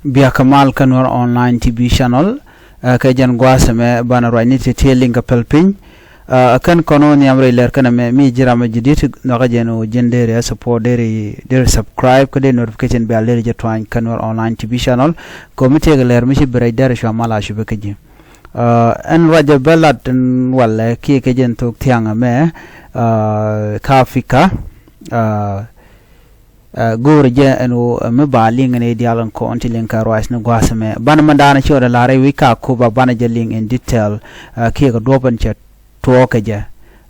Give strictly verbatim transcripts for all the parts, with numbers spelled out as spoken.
Bia kä mal kä Nuer Online T V channel. Ɛ, kɛ jɛn gua̱a̱th ɛmɛ banɛ ruacni ti tiee liŋ kɛ päl piny. Ɛ, kɛn kɔn wä nhiam rɛy lɛr kɛn ɛmɛ mi ji̱ ram ɛ ji̱ di̱t nhɔakä jɛn wä ji̱n deri ɛ support, deri, deri subscribe kä deri notification bell deri jɛ tuany kä Nuer Online T V channel. Kɛ mi tiee kɛ lɛr mi ci bi rɛy deri cua mal a cupɛ kä ji̱. Ɛ, ɛn ruacɛ bä lat ɛn walɛ kiɛ kɛ jɛn thok thiaŋ ɛmɛ, ɛ, kä Africa. Ɛ, Ɛ, go̱o̱rä jɛ ɛn ɣöö, ɛ, mi ba liŋ ni diaal ɛn kɔn ti liŋ kɛ ruac ni gua̱a̱th ɛmɛ. Banɛ mɛn daanɛ ciötdɛ la̱r rɛy wec kä Akobo banɛ jɛ liŋ in detail, ɛ, kiɛ kɛ duɔ̱ɔ̱p ɛn cɛ tuɔɔk kɛ jɛ.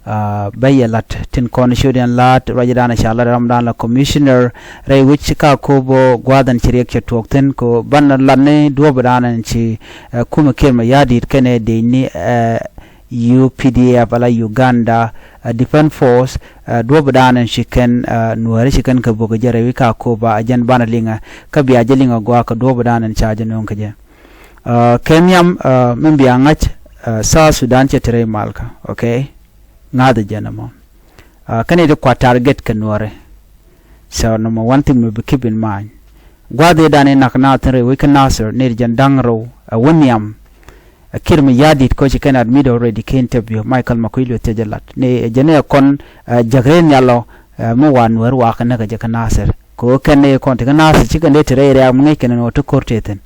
Ɛ, bä yɛ la̱t tin kɔn ciötdɛ ɛn la̱t ruacɛ daanɛ ca la̱t ram daanɛ la commissioner rɛy wec kä Akobo gua̱a̱th ɛn ci riɛk cɛ tuɔɔk thi̱n kɛ ɣöö banɛ la̱t ni duɔ̱ɔ̱p daanɛ ɛn ci, ɛ, kumɛ Kiir Mayardit kɛnɛ dec ni, ɛ, U P D F ala Uganda, ɛ, Defense Force, ɛ, duɔ̱ɔ̱p daanɛ ci kɛn, ɛ, Nuääri ci kɛn kɛ bök kɛ jɛ rɛy wec kä Akobo ɛ jɛn banɛ liŋɛ, kä bia jɛ liŋɛ gɔaa kɛ duɔ̱ɔ̱p daanɛ ca jɛ nööŋ kɛ jɛ. Ɛ, kɛ nhiam, ɛ, min bia ŋa̱c, ɛ, South Sudan cɛ te rɛy malkä, okay? Ŋa̱thɛ jɛn ɛmɔ. Ɛ, kɛn i̱ ti kua target kɛ Nuääri. So number one thing mi bi keep in mind. Gua̱a̱th ëëdan i̱ nak naath thi̱n rɛy wec kä Nasir ni ti jɛn da̱ŋ rɛw ɛ wä nhiam. Ɛ Kiir Mayardit kɔ ci kɛn admit already kɛ interview Michael Makuei Lueth cɛ jɛ lat ni ɛ jɛn ɛ kɔn, ɛ, jäk rɛy nhial ɔ, ɛ, mi wa Nuäär wa kɛ näk ɛ jɛ kä Nasir. Kɛ ɣöö kɛn ɛ kɔn ti kä Nasir ci kɛn dee ti rɛy rɛ̈ɛ̈k mi ŋäc kɛn ɛn ɣöö ti ko̱r tëë thi̱n.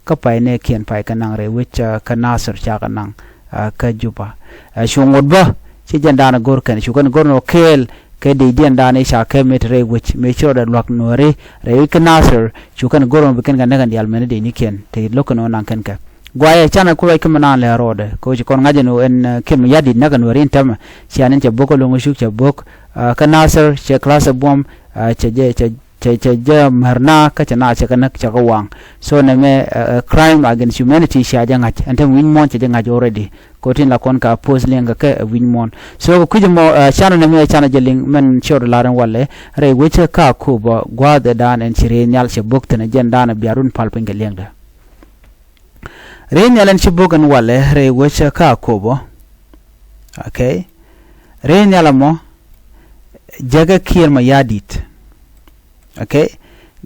Kä pay nɛɛkiɛn pay kɛ naŋ rɛy wec, ɛ, kä Nasir cakɛ naŋ, ɛ, kä Juba. Ɛ, cu ŋot bä ci jɛn daanɛ go̱r kɛn cu kɛn go̱r nɔ kɛɛl kɛ dicdiɛn daanɛ ca kɛ met rɛy wec mëë ci rɔɔdɛ luak Nuääri rɛy wec kä Nasir cu kɛn go̱r nɔ bi kɛn kɛ näk kɛn diaal mɛn dicnikiɛn te lo̱k kɛn ɣöö naŋ kɛn kɛ. Guayɛ canɛ ku ruac kä mi naan lɛ rɔɔdɛ kɛ ɣöö ci kɔn ŋa̱c ɛn ɣöö ɛn, ɛ, Kiir Mayardit näk kɛ Nuääri in täämɛ. Cian in cɛ bo̱k kä lo̱ŋ cuk cɛ bo̱k, ɛ, kä Nasir cɛ class ɛ buɔ̱m, ɛ, cɛ jɛ cɛ cɛ, cɛ jɛ mär na kä cɛ na cɛ kɛ näk cɛ kɛ waŋ. So nɛmɛ, ɛ, ɛ, crime against humanity cia jɛ ŋa̱c. Ɛn te wi̱ny muɔ̱ɔ̱n cɛ jɛ ŋa̱c already. Kɛ ɣöö tin la kɔn ka post liɛŋ kɛ kɛ, ɛ, wi̱ny muɔ̱ɔ̱n. So kɛ kui̱c ɛmɔ, ɛ, canɛ nɛmɛ canɛ jɛ liŋ mɛn ciötdɛ la̱r ɛn walɛ. Rɛy wec kä Akobo gua̱a̱th ëëdan ɛn ci rɛy nhial cɛ bo̱k thi̱n ɛ jɛn daanɛ bia run pal piny kɛ liɛŋdɛ. Rɛy nhial ɛn ci bo̱k ɛn walɛ rɛy wec kä Akobo. Okay. Rɛy nhial ɛmɔ jäkä Kiir Mayardit. Okay.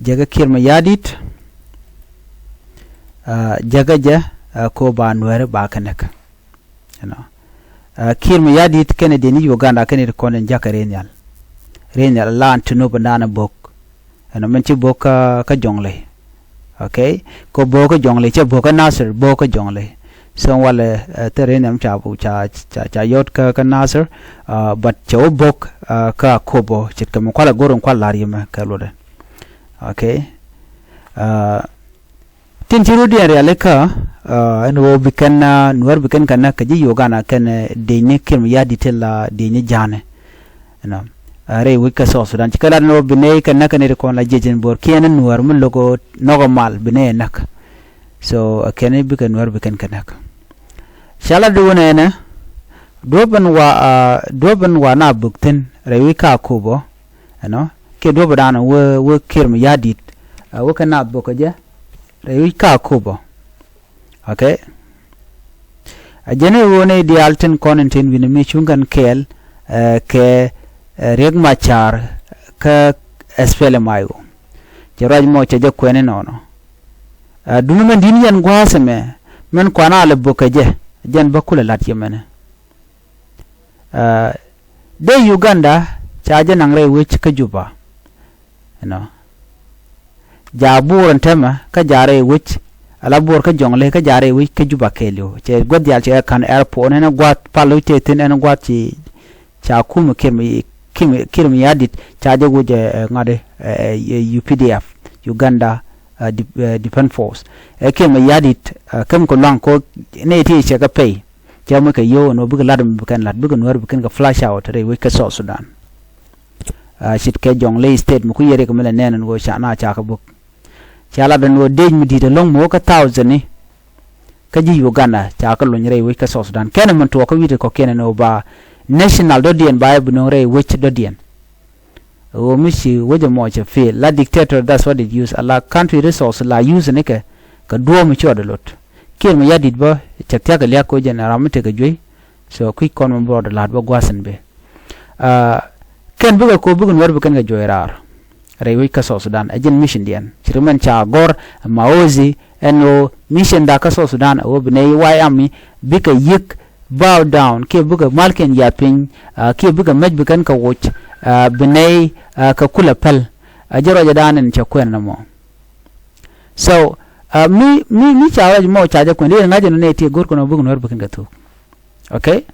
Jäkä Kiir Mayardit. Ɛ, jäkä jɛ, ɛ, kɛ ɣöö ba Nuääri ba kɛ näk. You know. Ɛ, Kiir Mayardit kɛnɛ dec ni Uganda kɛnɛ ti kɔn in jakä rɛy nhial. Rɛy nhial la an ti nop in daanɛ bo̱k. Ɛnɔ min ci bo̱k kä, kä Jɔŋley. Okay. Kɛ bo̱k kä Jɔŋley, cɛ bo̱k kä Nasir, bo̱k kä Jɔŋley. So walɛ, ɛ, thil rɛy nhial ca, ca, ca, ca yɔt kä, kä Nasir, ɛ, but cɛ wä bo̱k, ɛ, kä Akobo, ce̱tkɛ mi kualɛ go̱r in kual la̱r yɛmɛ kɛ luɔtdɛ. Okay. Ɛ, tin ci rut diɛn rialikä, ɛ, ɛn ɣöö bi kɛn, ɛ, Nuäär bi kɛn kɛ näk kɛ ji̱ Uganda kɛnɛ, ɛ, dec ni Kiir Mayardit ti la dec ni Ja̱a̱nɛ. You know, ɛ, rɛy wec kä South Sudan. Ci kɛ lat ni ɣöö bi nɛy kɛ näk kɛ ni ti kɔn la jiɛc in bo̱r kiɛn ni Nuäär mi lo̱k ɣöö nɔk ɛ mal bi nɛy ɛ näk. So, ɛ, kɛn bikɛ Nuäär bi kɛn kɛ näk. Ca lat di wun ɛnɛ, duɔ̱p in wa, ɛ, duɔ̱p in wa na bök thi̱n, rɛy wec kä Akobo, you know, kiɛ duɔ̱p in daanɛ wee, wee Kiir Mayardit, ɛ, wee kɛ na bök kɛ jɛ, rɛy wec kä Akobo. Okay. Ɛ jɛn ɛ ɣöö nɛy diaal tin kɔn in tin wi̱ni mi cuŋ kɛn kɛɛl, ɛ, kɛ, ɛ, Riek Machar kä S P L M I O. Cɛ ruac mɔ cɛ jɛ kuɛn inɔnɔ. Ɛ, duŋni mɛn di̱t ni jɛn gua̱a̱th ɛmɛ, mɛn kuan a lɛ bök kɛ jɛ, jɛn bä kulɛ la̱t yɛ mɛnɛ. Ɛ, dee Uganda ca jɛ naŋ rɛy wec kä Juba. You know. Ja Bor ɛn täämɛ kä ja rɛy wec, ala Bor kä Jɔŋley kä ja rɛy wec kä Juba kɛɛliw. Cɛ gua̱th diaal cɛ kɛ ka̱n airport ɛn gua̱th pal wec tëë thi̱n ɛn gua̱th ci ca kumɛ Kiir Mi, Kiir Mi, Kiir Mayardit ca jɛ wec, ɛ, ŋa̱t, ɛ, ɛ, U P D F, Uganda, ɛ, Def-, ɛ, Defense Force. Ɛ Kiir Mayardit, ɛ, käm kɛ lua̱ŋ kɛ ɣöö nɛy ti cɛ kɛ pɛy. Cɛ moc kɛ yio̱w ɛn ɣöö bikɛ la̱t mi bi kɛn la̱t, bikɛ Nuäär bi kɛn kɛ flush out rɛy wec kä South Sudan. Ɛ, ce̱tkɛ Jɔŋley State mi ku yɛ riɛk mi lɛ nɛn ɛn ɣöö ca na ca kɛ bök. Ca lat ɛn ɣöö dec mi di̱i̱t ɛlɔ̱ŋ mi wä kä thousand ni kä ji̱ Uganda ca kɛ lony rɛy wec kä South Sudan. Kɛnɛ min tuɔɔk kä wi̱i̱t kɔ̱kiɛn ɛn ɣöö ba national dɔ̱diɛn ba jɛ bi nööŋ rɛy wec dɔ̱diɛn. Ɣöö mi ci wec ɛmɔ cɛ fail la dictator, that's what it use. Ala country resource la use ni kɛ, kɛ duɔ̱ɔ̱p mi cuɔt ɛ lot. Kiir Mayardit bä cɛ thia̱k kɛ liak koc ɛn ram mi tekɛ juey. So kui̱c kɔn mi bi rɔɔdɛ la̱t bä gua̱a̱th ɛn bëë. Ɛ, kɛn bikɛ ko̱o̱p bikɛ Nuäär bi kɛn kɛ juɔc raar. rɛy wec kä South Sudan. Ɛ jɛn mission diɛn ci ri mɛn ca gɔr Mawozi ɛn ɣöö mission da kä South Sudan ɛ ɣöö bi nɛy White Army bikɛ yi̱k bow down kiɛ bikɛ malkiɛn yath piny, ah, kiɛ bikɛ mec bi kɛn kɛ woc, ah, bi nɛy, ah, kɛ kulɛ päl. Ɛ jɛn ruacdan in cɛ kuɛn ɛn ɛmɔ. So, ah, mi, mi, mi ca ruac mɔ ca jɛ kuɛn, di ŋa̱c ɛn nɛy ti go̱r kɛn ɔ buk Nuäär bi kɛn kɛ thuk. Okay?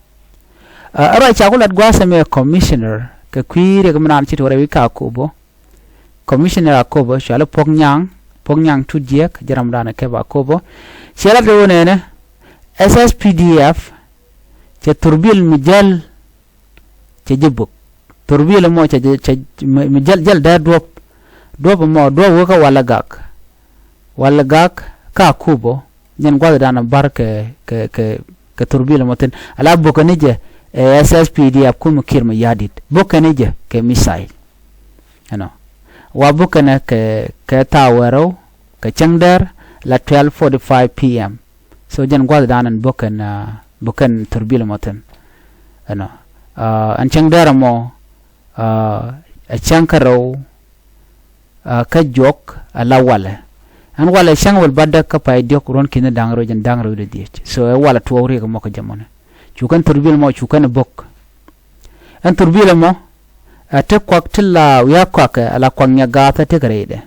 Ah, ɛ ruac ca ku lat gua̱a̱th ɛmɛ commissioner kɛ kui̱ riɛk mi naan ci tuɔrɛ wi̱c ka Akobo. Commissioner Akobo, cuali Puɔ̱k Nyaŋ, Puɔ̱k Nyaŋ Tut Jiɛk, jɛ ramdan ɛ kɛp Akobo. Cɛ lat ɣöö nɛnɛ, S S P D F, cɛ thurbil mi jäl, cɛ ji̱ buk. Thurbil ɛmɔ cɛ, cɛ, cɛ, mi, mi jäl, jäl dee duɔ̱p. Duɔ̱p ɛmɔ, duɔ̱p wä kä Walɛ Gak. Walɛ Gak, kä Akobo, jɛn gua̱thdan ɛ bär kɛ, kɛ, kɛ, kɛ thurbil ɛmɔ thi̱n. Ala bukɛ ni jɛ, ɛ S S P D F kumɛ Kiir Mayardit. Bukɛ ni jɛ kɛ missile. Ɛnɔ. Wa bukɛ ni kɛ, kɛ thaa wäl rɛw, kɛ cäŋ däär, la twelve forty-five P M. So jɛn gua̱thdan ɛn bukɛ ni, ah, bukɛ ni thurbil ɛmɔ thi̱n. Ɛnɔ. Ah, ɛn cäŋ däär ɛmɔ, ah, ɛ cäŋ kä rɛw, ah, kä juɔk ala Walɛ. Ɛn Walɛ cäŋ wäl bädäk kä pay diɔ̱k ruɔ̱n ki̱ni da̱ŋ rɛw jɛn da̱ŋ rɛw wi̱cdɛ dhieec. So ɛ Walɛ tuɔɔk riɛk ɛmɔ kä jɛ mɔni. Cu kɛn thurbil ɛmɔ, cu kɛn buk. Ɛn thurbil ɛmɔ, ɛ ti kuak ti la wi̱i̱ kuakɛ, ala kuak nyɛ gaath ɛ tekɛ rɛydɛ.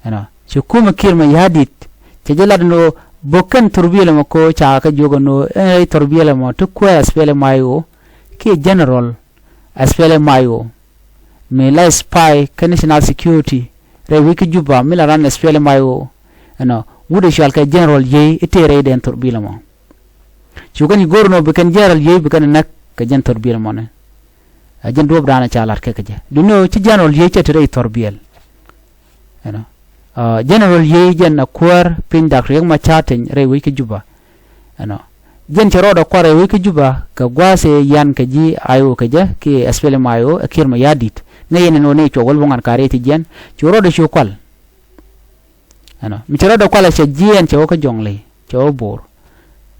Ɛnɔ, ci kumɛ Kiir Mayardit, cɛ jɛ lat ni ɣöö buk kɛn thurbil ɛmɔ kɛ ɣöö ca kɛ jiök ɛn ɣöö ɛn rɛy thurbil ɛmɔ ti kuäär SPLM-IO, kiɛ general SPLM-IO, mi la spy kä national security rɛy wec kä Juba, mi la ran SPLM-IO, ɛnɔ, wut ɛ cɔal kɛ General Yei i̱ tëë rɛydɛ ɛn thurbil ɛmɔ. Cu kɛn ji̱ go̱r ɛn ɣöö bi kɛn General Yei bi kɛn näk kɛ jɛn thurbil ɛmɔni. Ɛ jɛn duɔ̱ɔ̱pdan ɛ ca la̱t kɛ kɛ jɛ. Duundɛ ɣöö ci General Yei cɛ te rɛy thurbil. Ɛnɔ. Ah, General Yei jɛn ɛ kuäär piny Dak Riek Machar Teny rɛy wec kä Juba. Ɛnɔ. Jɛn cɛ rɔɔdɛ kua̱r rɛy wec kä Juba kɛ gua̱a̱th ëë yian kɛ ji̱ IO kɛ jɛ kiɛ SPLM-IO ɛ Kiir Mayardit. Ŋäc yɛn ɛn ɣöö nɛy cuɔ wäl bä ŋuan ka rɛy ti jiɛn. Cu rɔɔdɛ cu kual. Ɛnɔ. Mi cɛ rɔɔdɛ kual ɛ cɛ jiɛn cɛ wä kä Jɔŋley, cɛ wä Bor.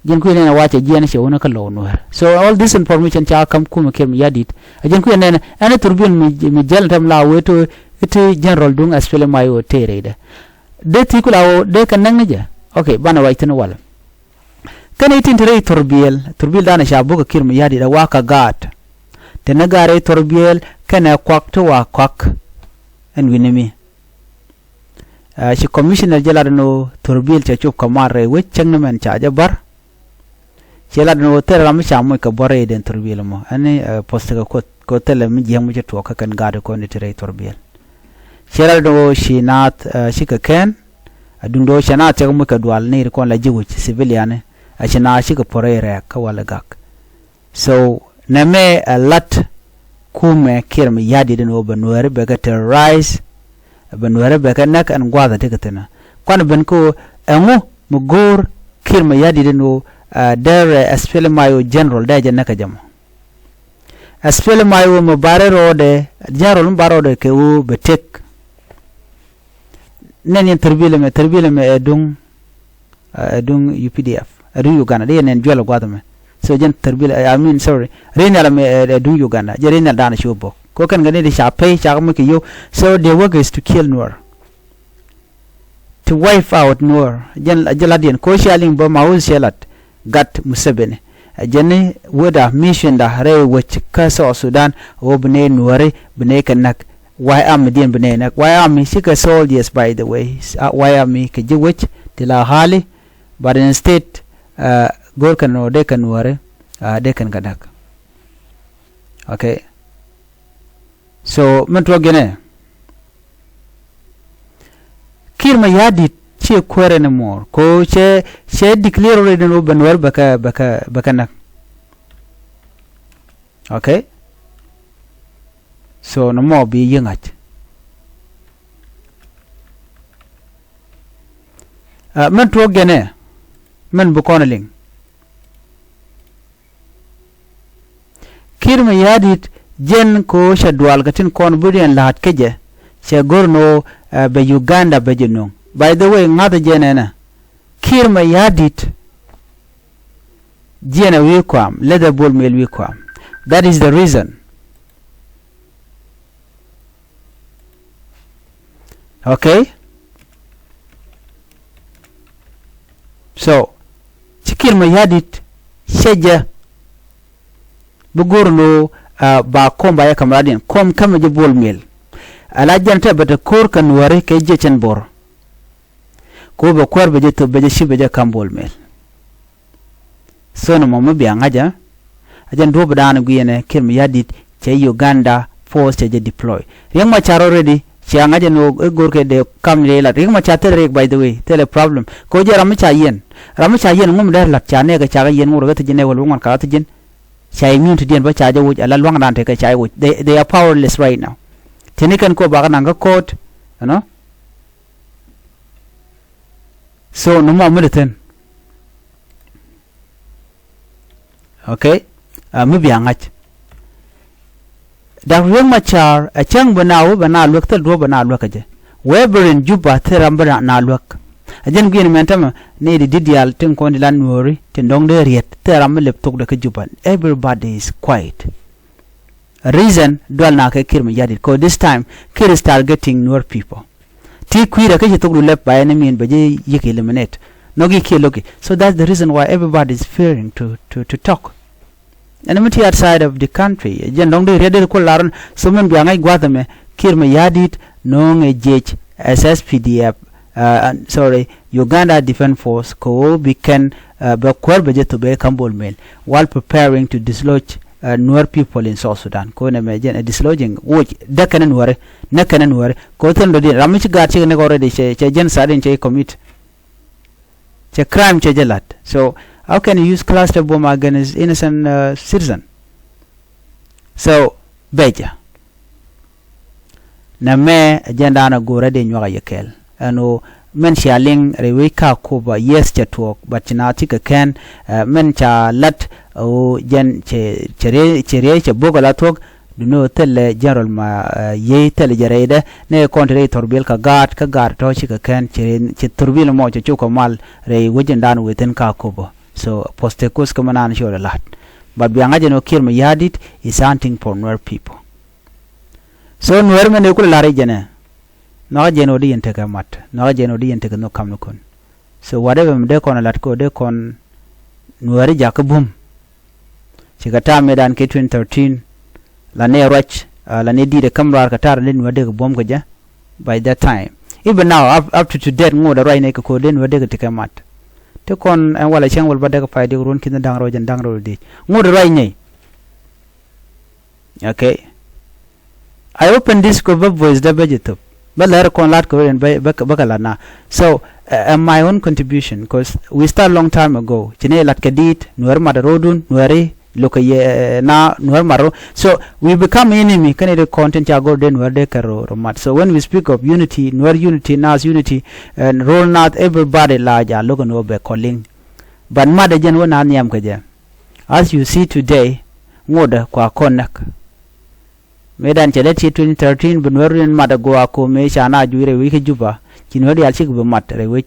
Jɛn kui̱ nɛn ɛ wa cɛ jiɛn cɛ wä ni kä Low Nuɛɛr. So all this information ca ka̱m kumɛ Kiir Mayardit. Ɛ jɛn kui̱ nɛn ɛn thurbil mi, mi jäl tɛm la wee to i̱ ti General duŋ SPLM-IO tëë rɛydɛ. Dee thi̱i̱ kula ɣöö dee kɛ näk ni jɛ. Okay, banɛ ruac thi̱n walɛ. Kɛn i̱ tin te rɛy thurbil, thurbildan ɛ ca buk ɛ Kiir Mayardit ɛ wa kä gaat. Te ni gaat rɛy thurbil kɛnɛ kuak ti wa kuak. Ɛn wi̱ni mi. Ah, ci commissioner jɛ lat ɛn ɣöö thurbil cɛ cop kɛ mal rɛy wec cäŋ ni mɛn ca jɛ bär. Cɛ lat ɛn ɣöö thilɛ ram mi ca moc kɛ buɔ̱t rɛy den thurbil ɛmɔ. Ɛn ni, ah, post kɛ Kuoth, kɛ ɣöö thilɛ mi jiäk mi cɛ tuɔɔk kä kɛn gaat kɔn i̱ ti rɛy thurbil. Cɛ lat ɛn ɣöö ci naath, ah, cikɛ kɛn, a duundɛ ɣöö cɛ naath cɛ kɛ moc kɛ dual ni ri kɔn la ji̱ wec civilian, a ci naath cikɛ puɔ̱r rɛy rɛɛk kä Walɛ Gak. So nɛmɛ ɛ lat kumɛ Kiir Mayardit ɛn ɣöö bɛ Nuääri bɛ kɛ terrorize, bɛ Nuääri bɛ kɛ näk ɛn gua̱a̱th ɛ tekɛ thi̱n. Kuan ben kä ɣöö ɛŋu mi go̱o̱r Kiir Mayardit ɛn ɣöö, ah, dee rɛ SPLM-IO general dee jɛ näk ɛ jɛ mɔ. SPLM-IO mi ba rɛ rɔɔdɛ, general mi ba rɔɔdɛ kɛ ɣöö bɛ tëk. Nɛn yɛn thurbil ɛmɛ, thurbil ɛmɛ ɛ duŋ, ɛ duŋ U P D F, ɛ duŋ Uganda, di yɛn nɛn juɛl ɛ gua̱th ɛmɛ. So jɛn thurbil, I mean, sorry, rinial ɛmɛ ɛ duŋ Uganda, jɛ rinial danɛ ci wä bok. Ko kɛn kɛ ni di ca pay, ca kɛ muc kɛ yio̱w. So their work is to kill Nuer. To wipe out Nuer. Jɛn, jɛ lat yɛn. Ko cia liŋ bä Mawozi cɛ lat. Gat Museveni. Ɛ jɛn ni wetda mission da rɛy wec kä South Sudan ɣöö bi nɛy Nuääri bi nɛy kɛ näk. White Army diɛn bi nɛy näk. White Army cikɛ soldiers, by the way. Ah, White Army kɛ ji̱ wec ti la hali, but instead, ah, go̱o̱r kɛn ɣöö dee kɛn Nuääri, ah, dee kɛn kɛ näk. Okay. So min tuɔk gɛnɛ, Kiir Mayardit ciɛ kuäär ɛn muɔɔr ko cɛ, cɛ declare already ni wä ben wär bɛ kɛ, bɛ kɛ, bɛ kɛ näk. Okay. So nɔmɔ bi yiëŋac. Ah, min tuɔk gɛnɛ, min bi kɔn liŋ. Kiir Mayardit jɛn ko cɛ dual kɛ tin kɔn bi diɛn la̱a̱t kä jɛ, cɛ go̱r ni ɣöö, eh, bɛ Uganda bɛ jɛ nuŋ. By the way, ŋa̱th jɛ nɛnɛ, Kiir Mayardit jiɛn ɛ wi̱i̱ kuam, leth ɛ Bol Mel wi̱i̱ kuam. That is the reason. Okay. So ci Kiir Mayardit cɛ jɛ bi go̱r lo̱, uh, ba kɔm ba yɛ ka̱m rat in kɔm ka̱mɛ jɛ Bol Mel. Ala jɛn tɛ bɛ te ko̱r kɛ Nuääri kɛ jiɛ cɛn Bor. Ko bɛ kuäär bɛ jɛ thop bɛ jɛ ci bɛ jɛ ka̱m Bol Mel. So nɔmɔ mi bia ŋa̱cä. A jɛn duɔ̱p dan guiɛnɛ Kiir Mayardit cɛ Uganda force cɛ jɛ deploy. Riek Machar already cɛ ŋa̱cä ni ɣöö go̱r kɛ dee kam ni dee lat. Riek Machar thilɛ riɛk, by the way, thilɛ problem. Kɛ ɣöö jɛ ram mi ca yiɛn. Ram mi ca yiɛn ŋum dee lat ca nɛɛkɛ ca kɛ yiɛn ŋur kɛ thi̱ji̱n nɛɛkɛ wal bi ŋuan ka thi̱ji̱n. Ca immunity diɛn bä ca jɛ woc ala luaŋdan tekɛ ca jɛ woc. They, they are powerless right now. Tini kɛn ko bakɛ naŋ kä court, you know. So nɔmɔ mi di thi̱n. Okay. Uh, mi bia ŋa̱c. Dak Riek Machar a cäŋ bɛ na wä bɛ na luäk thil duɔ̱p bɛ na luäk kɛ jɛ. Wee bɛ rin Juba thil ram bɛ na luäk. A jɛn guiɛn mɛn tämɛ ni di di̱t diaal tin kɔn di la Nuääri tin dɔ̱ŋ dee riet thil ram mi lep thok dɛ kä Juba. Everybody is quiet. Reason dual na kɛ Kiir Mayardit, 'cause this time Kiir is targeting Nuer people. Ti kui̱rɛ kä ci thokdu lɛp ba ɛn min bɛ jɛ yi̱k eliminate. Nhɔk i̱ kiɛ loki. So that's the reason why everybody is fearing to, to, to talk. Ɛn mi ti outside of the country jɛn dɔ̱ŋ dee riet dee kul lar. So min bia ŋa̱c gua̱th ɛmɛ Kiir Mayardit no̱o̱ŋ ɛ jiec, S S P D F, uh, sorry, Uganda Defense Force kɛ ɣöö bi kɛn, uh, bɛ kuäär bɛ jɛ thop bɛ ka̱m Bol Mel while preparing to dislodge, uh, Nuer people in South Sudan. Kɛ ɣöö nɛmɛ jɛn ɛ dislodging woc dee kɛn ɛ Nuääri, nɛ kɛn ɛ Nuääri. Kɛ ɣöö thil dɔ̱diɛn ram mi ci gaat cik nɛk already cɛ, cɛ genocide in cɛ commit. Cɛ crime cɛ jɛ la̱t. So how can you use cluster bomb against innocent, uh, citizen? So bɛcä. Nɛmɛ ɛ jɛn da̱a̱n a go̱o̱rä dee nyuak a yɛ kɛɛl. Ɛn ɣöö mɛn cia liŋ rɛy wec Kakuma, yes, cɛ tuɔɔk, but ci naath cikɛ kɛn, uh, mɛn ca la̱t ɣöö jɛn cɛ, cɛ riey, cɛ riey cɛ bok ala thuɔ̱k. Duŋni ɣöö thilɛ General Mayardit, thilɛ jɛ rɛydɛ, nɛ kɔn te rɛy thurbil kɛ gaat, kä gaat tɔ̱ cikɛ kɛn, cɛ, cɛ thurbil mɔ cɛ cukɛ mal rɛy wec in da̱a̱n wëë thi̱n Kakuma. So puɔ̱th te kuth kä mi naan ciöt ɛ la̱t. But bia ŋa̱c ɛn ɣöö Kiir Mayardit is hunting for Nuer people. So Nuer mɛn ëë kulɛ la̱r i̱ jɛnɛ. Nhɔakä jɛn ɣöö di yɛn tekɛ mat. Nhɔakä jɛn ɣöö di yɛn tekɛ nhök kamnikun. So whatever mi dee kɔn ɛ la̱t kɛ ɣöö dee kɔn Nuääri jakä bum. Cikɛ ta̱a̱ mëëdan kɛ twenty thirteen. La nɛ ruac, uh, la nɛ di̱i̱t ɛ käm raar kɛ ta̱a̱r ni Nuäär dee kɛ buɔ̱m kɛ jɛ. By that time, even now, up, up to today, ŋot ɛ ruac nɛ kɛ ko̱r dee Nuäär dee kɛ tekɛ mat. Ti kɔn ɛn walɛ cäŋ wäl bä dee kɛ pay dee kɛ ruɔ̱n ki̱n da̱ŋ rɛw jɛn da̱ŋ rɛw di̱i̱t. Ŋot ɛ ruac nɛ. Okay. I open this kɛ bä voice dä bä jɛ thop. Bä lɛr kɔn lat kɛ wä in bä, bä, bä kɛ lat na. So, uh, my own contribution, 'cause we start long time ago. Ci ni lat kɛ dit, Nuäär mat ro̱dun, Nuääri, lo̱k kɛ yɛ, uh, na, Nuäär mat ro̱. So, we become enemy, kɛn it content ca go̱r dee Nuäär dee kɛ ro̱, ro̱ mat. So, when we speak of unity, Nuäär unity, Naath unity, and ro̱ Naath, everybody la ja lo̱k ni wä bɛ kɔliŋ. But mat ɛ jɛn wä na nhiam kɛ jɛ. As you see today, ŋot ɛ kua kɔn näk. Mëëdan cɛ lät ci twenty thirteen bi Nuäär in mat a guɔ a ko̱o̱m mëë ca na jui̱ rɛy wec kä Juba. Ci Nuäär diaal cikɛ bi mat rɛy wec.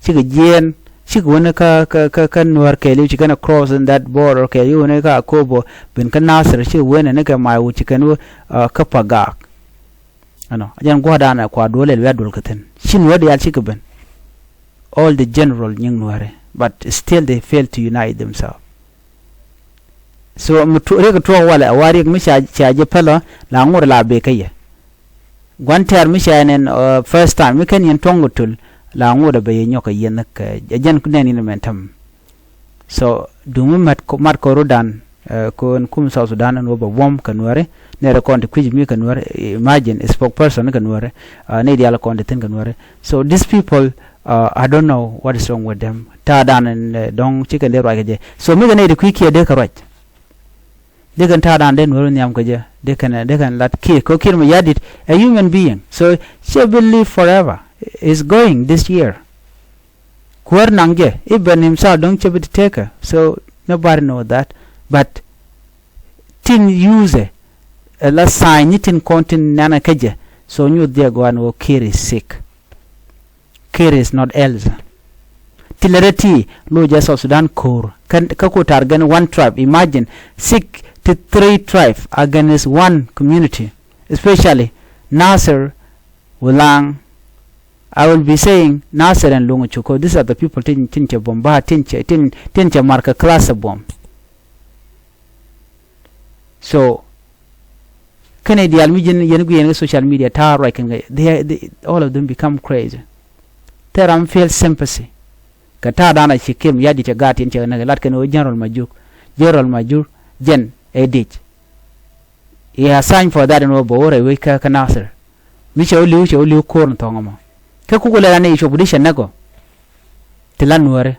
Cikɛ jiɛɛn, cikɛ wen kä, kä, kä, kä Nuäär kɛɛliw ci kɛn a cross in that border kɛɛliw wen kä Akobo, bin kä Nasir, cikɛ wen ni kɛ Maiwut ci kɛn wä, uh, kä Pagak. Ɛnɔ, a jɛn gua̱a̱r dan a kua duɔl ɛl wi̱i̱ a duɔl kɛ thi̱n. Ci Nuäär diaal cikɛ ben. All the general nyiŋ Nuääri, but still they fail to unite themselves. So mi tu-, riɛk tuɔɔk walɛ a wa riɛk mi ca, ca jɛ pälä la ŋot la bek kä yɛ. Gua̱n tɛ̈r mi ca yɛ nɛn, uh, first time mi kɛn yɛn tuɔ̱ŋ kɛ töl la ŋot a bɛ yɛ nyɔk kɛ yɛn kɛ jɛn nɛn in mɛn täm. So duŋ mi mat kɔ, mat kɔ ro̱dan, uh, kɔn kum South Sudan ɛn wä bɛ buɔ̱m kɛ Nuääri. Nɛrɛ kɔn ti kui̱c mi kɛ Nuääri, imagine, spokesperson kɛ Nuääri, uh, ni diaal kɔn ti thi̱n kɛ Nuääri. So these people, uh, I don't know what is wrong with them. Ta̱a̱ dan in, uh, dɔ̱ŋ ci kɛn dee ruac kɛ jɛ. So mi kɛ nɛy ti kui̱ kiɛ dee kɛ ruac. Dee kɛn ta̱a̱ dan dee Nuääri nhiam kɛ jɛ. Dee kɛn, dee kɛn lat kiɛ kɛ Kiir Mayardit, a human being. So cɛ bi live forever. Is going this year. Kuäär naŋ jɛ, even himself dɔ̱ŋ cɛ bi ti tekɛ. So nobody know that. But tin use ɛ la sign ni tin kɔn tin nɛnɛ kä jɛ. So nyuth jɛ gɔaa ni wä Kiir is sick. Kiir is not healthy. Ti lɛ rɛ ti lo jɛ South Sudan ko̱r. Kä, kä ku target one tribe. Imagine six to three tribe against one community. Especially Nasir, Ulaŋ, I will be saying Nasir and Lungu Chuko. These are the people tin tin cɛ buɔm ba tin cɛ tin tin cɛ mark a class a buɔm. So kɛnɛ dial mi jin yɛn gui yɛn social media ta̱a̱ ruac kɛn kɛ, they, they, all of them become crazy. Thɛ ram feel sympathy. Kɛ ta̱a̱ dan a ci Kiir Mayardit cɛ gaat yɛn cɛ näk lat kɛn ɣöö General Majur, General Majur jɛn ɛ dic. He has signed for that in wä bä wä rɛy wec kä kä Nasir. Mi cɛ wä li̱w cɛ wä li̱w ko̱r ni thɔŋ ɛmɔ. Kä kukɛ lɛ ran ni cuɔp di cɛ näk ɔ. Ti la nuääri.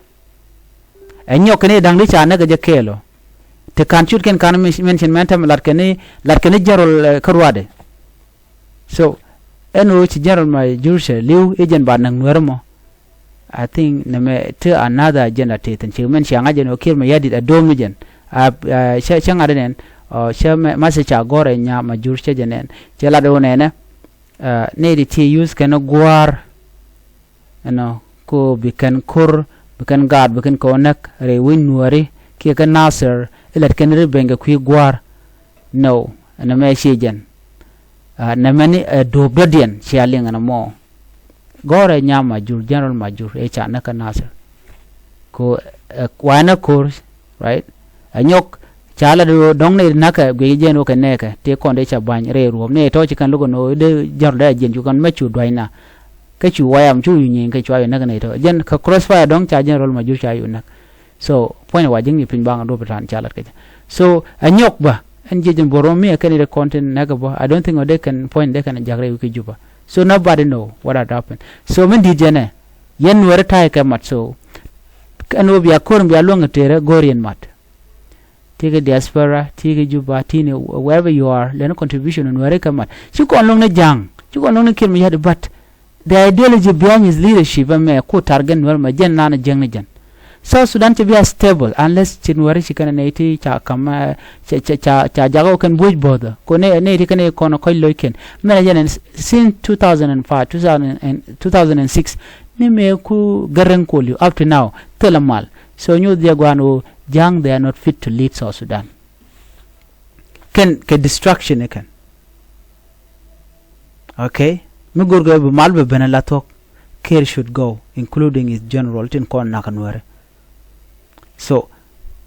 Ɛ nyɔk kɛn i̱ da̱ŋ di ca näk ɛ jɛ kɛɛl ɔ. Ti ka̱n cut kɛn ka̱n mention mɛn tɛm lat kɛn i̱ lat kɛn i̱ General kä ruaadɛ. So ɛn ɣöö ci General Majur cɛ li̱w i̱ jɛn ba näk nuääri mɔ. I think nɛmɛ ti another agenda ti thi̱n ci mɛn cia ŋa̱c jɛn ɣöö Kiir Mayardit a do̱o̱m ni jɛn. Cä ŋa̱t inɛn cä message ca gɔ̱r ɛ nya Majur cä jɛ nɛn cɛ lat ɣöö nɛnɛ. Nɛy ti ti use kɛn gua̱a̱r ɛnɔ ko bi kɛn ko̱r bi kɛn gaat bi kɛn kɛ wä näk rɛy wec nuääri kiɛ kɛ Nasir ilat kɛn ri ben kɛ kui̱ gua̱a̱r. No ɛnɛmɛ ciɛ jɛn. Nɛmɛni ɛ duɔ̱p dɔ̱diɛn cia liŋ ɛnɛ mɔ. Gɔ̱rɛ nya Majur, General Majur ëë ca näk kä Nasir. Ko ɛ wanɛ ko̱r, right? Ɛ nyɔk ca lat ɣöö dɔ̱ŋ ni näkɛ guic jɛn wä kɛ nɛɛkɛ tëë kɔn dee ca ba̱ny rɛy ruɔ̱p ni tɔ̱ ci kɛn lo̱k ɛn ɣöö dee jɔ̱r dee a jiɛn cu kɛn mɛ cu dua̱cna. Kä cu wayam cu yu nyieny kä cua yu näk ni tɔ̱ jɛn kä crossfire dɔ̱ŋ ca General Majur ca yu näk. So puɔ̱ny wa ji̱ŋni piny baŋ duɔ̱p ta̱a̱n ca lat kecä. So ɛ nyɔk bä ɛn jiec in bo̱r mi ɛ kɛn i̱ dee kɔn tin näk bä. I don't think ɔ dee kɛn puɔ̱ny dee kɛn ja̱k rɛy wi̱i̱ ki Juba. So nobody know what had happened. So min di̱t jɛnɛ yɛn nuääri ta̱yɛ kɛ mat. So ɛn ɣöö bia ko̱r bia luäŋ ɛ tëërä go̱r yɛn mat. Ti kɛ diaspora, ti kɛ Juba, ti ni wherever you are, lɛn contribution nuääri kɛ mat. Ci kɔn luäŋ ni ja̱ŋ, ci kɔn luäŋ ni Kiir Mayardit, but the ideology behind his leadership ɛmɛ ku target nuäär mɛ jɛn nan jiäŋ ni jɛn. South Sudan cɛ bi a stable unless ci nuääri ci kɛn nɛy ti ca kam ca ca ca ca jakä wä kɛn buɔ̱c bo̱o̱thä ko nɛy ti kɛn kɔn kɔc loc kɛn. Mɛn a jɛn since two thousand and five, two thousand and, two thousand and six ni mëë ku gɛr reŋ kol yu up to now thilɛ mal. So nyuth jɛ guan wä ja̱ŋ, they are not fit to lead South Sudan. Kɛn kɛ destruction ikɛn. Okay, mi go̱r kɛ bi mal bɛ ben a la thuɔ̱k. Kiir should go, including his general tin kɔn nak nuääri. So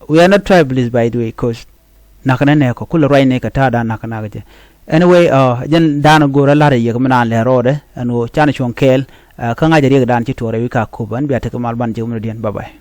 we are not tribalist by the way, cause nak nɛ nɛ kɔ kulɛ ruac nɛ kɛ ta̱a̱ da̱a̱n nak nak jɛ. Anyway, jɛn da̱a̱n go̱r a la̱r a yiëk mi naan lɛ rɔɔdɛ ɛn ɣöö canɛ cuɔ̱ŋ kɛɛl. Kä ŋa̱c a riɛk da̱a̱n ci tuɔɔr ɛ wi̱i̱ ka kup ɛn bia tekɛ mal ban jek mi nɔ diɛn. Bye bye.